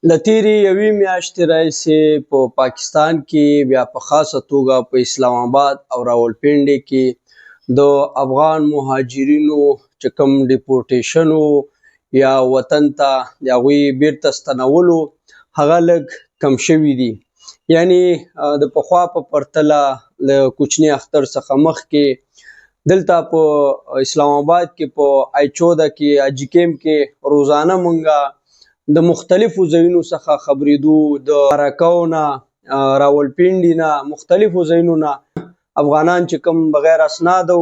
له تېرې یوې میاشتې راهیسې په پاکستان کې، بیا په خاصه توګه په اسلام آباد او راولپنډۍ کې د افغان مهاجرینو چې کوم ډیپورټیشن یا وطن ته د هغوی بیرته ستنولو، هغه لږ کم شوي دي. یعنی د پخوا په پرتله له کوچني اختر څخه مخکې دلته په اسلام آباد کې په آی 14 کې، حاجي کیمپ کې روزانه مونږه د مختلفو ځایونو څخه خبرېدو، د راکاو نه، راولپنډي نه، مختلفو ځایونو نه افغانان چې کوم بغیر اسنادو،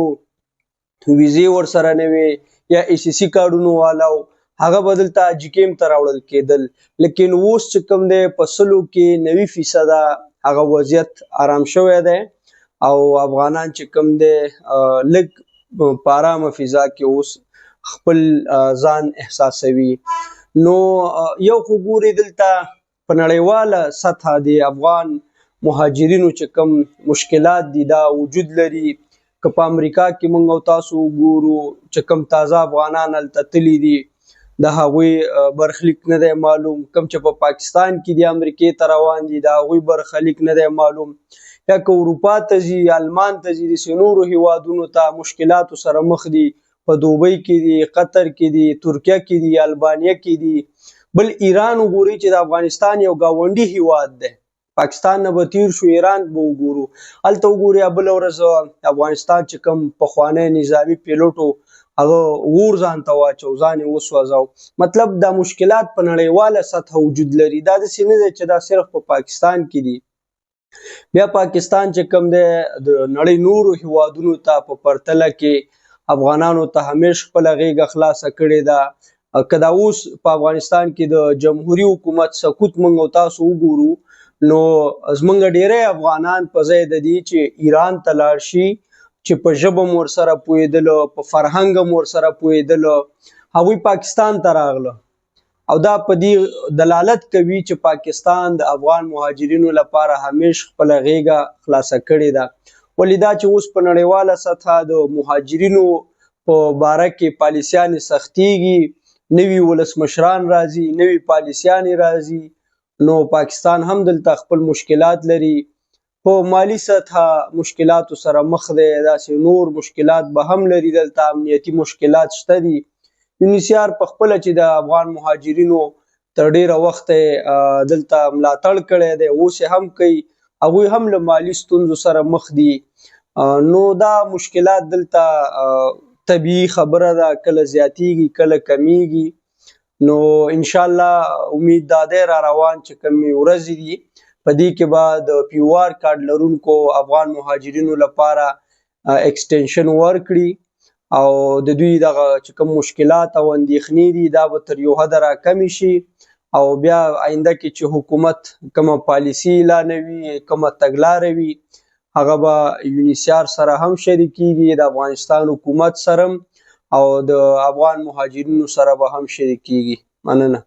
ویزې ورسره نه وي یا ای سي سي کارډونو والاو، هغه به دلته حاجي کیمپ ته راوړل کېدل. لیکن اوس چې کوم دی، په سلو کې 90% هغه وضعیت آرام شوی دی او افغانان چې کوم دی لږ په آرامه فضا کې اوس خپل ځان احساسوي. نو یو خو ګوري دلته په نړیواله سطح د افغان مهاجرینو چې کوم مشکلات دي، دا وجود لري. که په امریکا کې موږ او تاسو وګورو، چې کوم تازه افغانان هلته تللي دي، د هغوی برخلیک نه دی معلوم. کوم چې په پاکستان کې دي، امریکې ته روان دي، د هغوی برخلیک نه دی معلوم. یا که اروپا ته ځي، آلمان ته ځي، داسې نورو هیوادونو ته، مشکلاتو سره مخ دي. په دوبۍ کې دي، قطر کې دي، ترکیه کې دي، البانیا کې دي. بل ایران وګورئ چې د افغانستان یو ګاونډي هیواد دی، پاکستان نه به تیر شو، ایران به وګورو، هلته وګورئ بله ورځ افغانستان چې کوم پخوانی نظامي پیلوټ، هغه اور ځان ته واچو، ځان یې وسوځاو. مطلب دا مشکلات په نړیواله سطح وجود لري، دا داسې نه دی چې دا صرف په پاکستان کې دي. بیا پاکستان چې کوم دی، د نړۍ نورو هیوادونو ته په پرتله کې افغانانو ته همیش خپله غېږه خلاصه کړې ده. که دا اوس په افغانستان کې د جمهوري حکومت سقوط موږ او تاسو وګورو، نو زمونږ ډیری افغانان په ځای د دې چې ایران ته لاړ شي، چې په ژبه مو ورسره پوهېدل، په فرهنګ مو ورسره پوهېدل، هغوی پاکستان ته راغله. او دا په دې دلالت کوي چې پاکستان د افغان مهاجرینو لپاره همیش خپله غېږه خلاصه کړې ده. ولې دا چې اوس په نړیواله سطح د مهاجرینو په باره کې پالیسیانې سختیږي، نوي ولسمشران راځي، نوي پالیسیانې راځي، نو پاکستان هم دلته خپل مشکلات لري، په مالي سطح مشکلاتو سره مخ دی، داسې نور مشکلات به هم لري. دلته امنیتي مشکلات شته دي. یونیسیار په خپله چې د افغان مهاجرینو تر ډیره وخته دلته ملاتړ کړی دی، اوس یې هم کوي، هغوی هم له مالي ستونزو سره مخ دي. نو دا مشکلات دلته طبیعي خبره ده، کله زیاتیږي، کله کمیږي. نو انشاءالله امید دا دی را روان چې کومې ورځې دي، په دې کې به د پی او آر کارت لرونکو افغان مهاجرینو لپاره extension ورکړي او د دوی دغه چې کوم مشکلات او اندېښنې دي، دا به تر یو حده راکمې شي. او بیا آینده کې چې حکومت کومه پالیسي اعلانوي، کومه تګلاره وي، هغه به یونیسیار سره هم شریکیږي، د افغانستان حکومت سره او د افغان مهاجرینو سره به هم شریکیږي. مننه.